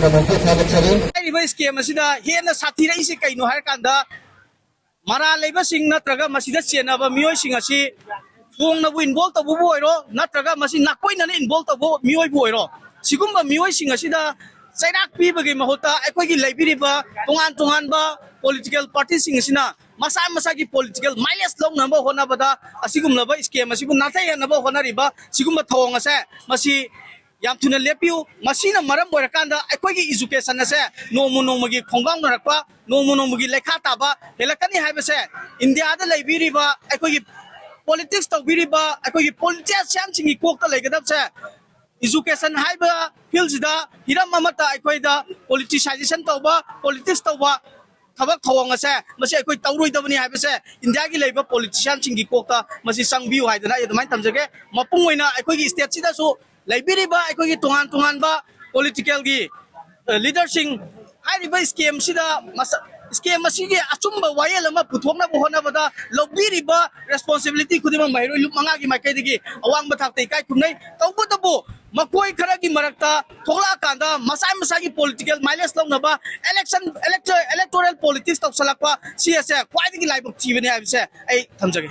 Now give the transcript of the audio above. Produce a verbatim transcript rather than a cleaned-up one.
ꯍꯥꯏꯔꯤꯕ ꯁ꯭ꯀꯦꯝ ꯑꯁꯤꯗ ꯍꯦꯟꯅ ꯁꯥꯊꯤꯔꯛꯏꯁꯤ ꯀꯩꯅꯣ ꯍꯥꯏꯔꯀꯥꯟꯗ, ꯃꯔꯥꯜ ꯂꯩꯕꯁꯤꯡ ꯅꯠꯇ꯭ꯔꯒ ꯃꯁꯤꯗ ꯆꯦꯟꯅꯕ ꯃꯤꯑꯣꯏꯁꯤꯡ ꯑꯁꯤ ꯐꯣꯡꯅꯕꯨ ꯏꯟꯚꯣꯜꯕ ꯇꯧꯕꯕꯨ ꯑꯣꯏꯔꯣ, ꯅꯠꯇ꯭ꯔꯒ ꯃꯁꯤ ꯅꯥꯀꯣꯏꯅꯅ ꯏꯟꯚꯣꯜꯕ ꯇꯧꯕ ꯃꯤꯑꯣꯏꯕꯨ ꯑꯣꯏꯔꯣ, ꯁꯤꯒꯨꯝꯕ ꯃꯤꯑꯣꯏꯁꯤꯡ ꯑꯁꯤꯗ ꯆꯩꯔꯥꯛ ꯄꯤꯕꯒꯤ ꯃꯍꯨꯠꯇ ꯑꯩꯈꯣꯏꯒꯤ ꯂꯩꯕꯤꯔꯤꯕ ꯇꯣꯉꯥꯟ ꯇꯣꯉꯥꯟꯕ ꯄꯣꯂꯤꯇꯤꯀꯦꯜ ꯄꯥꯔꯇꯤꯁꯤꯡ ꯑꯁꯤꯅ ꯃꯁꯥ ꯃꯁꯥꯒꯤ ꯄꯣꯂꯤꯇꯤꯀꯦꯜ ꯃꯥꯏꯂꯦꯖ ꯂꯧꯅꯕ ꯍꯣꯠꯅꯕꯗ ꯑꯁꯤꯒꯨꯝꯂꯕ ꯁ꯭ꯀꯦꯝ ꯑꯁꯤꯕꯨ ꯅꯥꯊꯩꯍꯟꯅꯕ ꯍꯣꯠꯅꯔꯤꯕ ꯁꯤꯒꯨꯝꯕ ꯊꯧꯑꯣꯡ ꯑꯁꯦ ꯃꯁꯤ ꯌꯥꯝ ꯊꯨꯅ ꯂꯦꯞꯄꯤꯌꯨ꯫ ꯃꯁꯤꯅ ꯃꯔꯝ ꯑꯣꯏꯔꯀꯥꯟꯗ ꯑꯩꯈꯣꯏꯒꯤ ꯏꯖꯨꯀꯦꯁꯟ ꯑꯁꯦ ꯅꯣꯡꯃ ꯅꯣꯡꯃꯒꯤ ꯈꯣꯡꯒꯥꯎꯅꯔꯛꯄ, ꯅꯣꯡꯃ ꯅꯣꯡꯃꯒꯤ ꯂꯩꯈꯥ ꯇꯥꯕ ꯍꯦꯜꯂꯛꯀꯅꯤ ꯍꯥꯏꯕꯁꯦ ꯏꯟꯗꯤꯌꯥꯗ ꯂꯩꯕꯤꯔꯤꯕ ꯑꯩꯈꯣꯏꯒꯤ ꯄꯣꯂꯤꯇꯤꯛꯁ ꯇꯧꯕꯤꯔꯤꯕ ꯑꯩꯈꯣꯏꯒꯤ ꯄꯣꯂꯤꯇꯤꯁꯤꯌꯥꯟꯁꯤꯡꯒꯤ ꯀꯣꯛꯇ ꯂꯩꯒꯗꯕꯁꯦ, ꯏꯖꯨꯀꯦꯁꯟ ꯍꯥꯏꯕ ꯐꯤꯜꯁꯤꯗ ꯍꯤꯔꯝ ꯑꯃꯠꯇ ꯑꯩꯈꯣꯏꯗ ꯄꯣꯂꯤꯇꯤꯁꯥꯏꯖꯦꯁꯟ ꯇꯧꯕ, ꯄꯣꯂꯤꯇꯤꯛꯁ ꯇꯧꯕ ꯊꯕꯛ ꯊꯧꯑꯣꯡ ꯑꯁꯦ ꯃꯁꯤ ꯑꯩꯈꯣꯏ ꯇꯧꯔꯣꯏꯗꯕꯅꯤ ꯍꯥꯏꯕꯁꯦ ꯏꯟꯗꯤꯌꯥꯒꯤ ꯂꯩꯕ ꯄꯣꯂꯤꯇꯤꯁꯤꯌꯥꯟꯁꯤꯡꯒꯤ ꯀꯣꯛꯇ ꯃꯁꯤ ꯆꯪꯕꯤꯌꯨ ꯍꯥꯏꯗꯅ ꯑꯩ ꯑꯗꯨꯃꯥꯏꯅ ꯊꯝꯖꯒꯦ꯫ ꯃꯄꯨꯡ ꯑꯣꯏꯅ ꯑꯩꯈꯣꯏꯒꯤ ꯁ꯭ꯇꯦꯠꯁꯤꯗꯁꯨ ꯂꯩꯕꯤꯔꯤꯕ ꯑꯩꯈꯣꯏꯒꯤ ꯇꯣꯉꯥꯟ ꯇꯣꯉꯥꯟꯕ ꯄꯣꯂꯤꯇꯤꯀꯦꯜꯒꯤ ꯂꯤꯗꯔꯁꯤꯡ ꯍꯥꯏꯔꯤꯕ ꯁ꯭ꯀꯦꯝꯁꯤꯗ ꯃꯁ-, ꯁ꯭ꯀꯦꯝ ꯑꯁꯤꯒꯤ ꯑꯆꯨꯝꯕ ꯋꯥꯌꯦꯜ ꯑꯃ ꯄꯨꯊꯣꯛꯅꯕ ꯍꯣꯠꯅꯕꯗ ꯂꯧꯕꯤꯔꯤꯕ ꯔꯦꯁꯄꯣꯟꯁꯤꯕꯤꯂꯤꯇꯤ ꯈꯨꯗꯤꯡꯃꯛ ꯃꯍꯩꯔꯣꯏ ꯂꯨꯞ ꯃꯉꯥꯒꯤ ꯃꯥꯏꯀꯩꯗꯒꯤ ꯑꯋꯥꯡꯕ ꯊꯥꯛꯇ ꯏꯀꯥꯏ ꯈꯨꯝꯅꯩ꯫ ꯇꯧꯕꯇꯕꯨ ꯃꯈꯣꯏ ꯈꯔꯒꯤ ꯃꯔꯛꯇ ꯊꯣꯛꯂꯛꯑꯀꯥꯟꯗ ꯃꯁꯥ ꯃꯁꯥꯒꯤ ꯄꯣꯂꯤꯇꯤꯀꯦꯜ ꯃꯥꯏꯂꯦꯖ ꯂꯧꯅꯕ ꯏꯂꯦꯛꯁꯟ, ꯏꯂꯦꯛꯇꯣ-, ꯏꯂꯦꯛꯇꯣꯔꯦꯜ ꯄꯣꯂꯤꯇꯤꯛꯁ ꯇꯧꯁꯜꯂꯛꯄ ꯁꯤ ꯑꯁꯦ ꯈ꯭ꯋꯥꯏꯗꯒꯤ ꯂꯥꯏꯕꯛ ꯊꯤꯕꯅꯤ ꯍꯥꯏꯕꯁꯦ ꯑꯩ ꯊꯝꯖꯒꯦ꯫